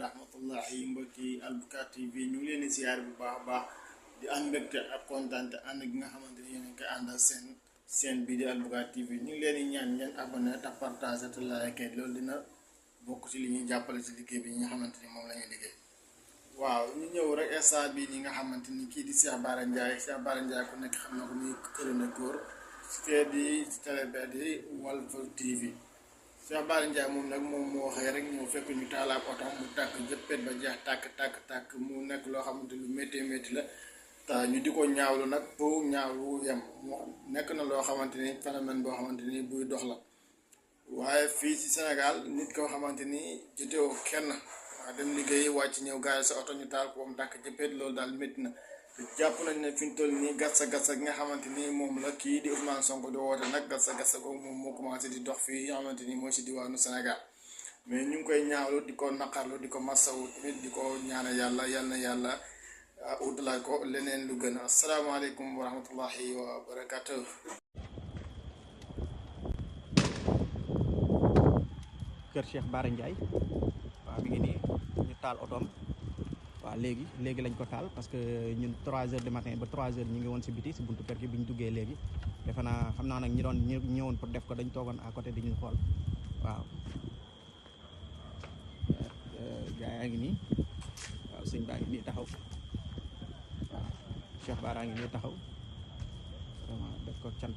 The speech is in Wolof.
rahmatullahi mbokki Albukaat TV ñu ngi leen di ziar bu baax a baax di am mbégte ak kontaante ànd gi nga xamante ni yéen a ngi koy àndal seen bii di Albukaat TV ñu ngi leen di ñaan ngeen abonné te partagé te like loolu dina bokk ci li ñuy jàppale ci liggéey bi ñi nga xamante ni moom la ñuy liggéey. waaw ñu ñëw rek instant bii ñi nga xamante ni kii di Cheikh Bara Ndiaye ku nekk xam na ko muy Kërëna Góor fee di télé bi di Walf TV. Cheikh Bara Ndiaye moom nag moom moo xëy rek ñëw fekk ñu taalaab oto mu tàkk jëppet ba jeex tàkk mu nekk loo xamante lu métti la te ñu di ko ñaawlu nag pour ñaawlu yem nekk na loo xamante ni phénomène boo xamante ni buy dox la waaye fii ci Sénégal nit koo xamante ni jotewoo kenn waa dem liggéey wàcc ñëw gaari sa oto ñu taal ko mu tàkk jëppet loolu daal métti na jàpp nañ ne fi ñu toll nii gatsa gi nga xamante ni moom la kii di Ousmane Sonko di woote nag gatsa googu moom moo commencé di dox fii nga xamante ni mooy si diwaanu Sénégal mais ñu ngi koy ñaawlu di ko naqarlu di ko masawu tamit di ko ñaane yàlla yal na yàlla utalaat ko leneen lu gën asalaamaaleykum wa rahmatullahi wa barakatuh. kër Cheikh Bara Ndiaye waaw mi ngi nii ñu taal otoom waaw léegi lañ ko taal parce que ñun 3h du matin ba 3h ñu ngi woon si biti si buntu kër gi bi ñu duggee léegi defe naa xam naa nag ñi doon ñëwoon pour def ko dañ toogoon à côté di ñu xool waaw gaa yaa ngi nii waaw sëñ baa ngi nii taxaw waaw Cheikh Bara ngi nii taxaw vraiment def ko cant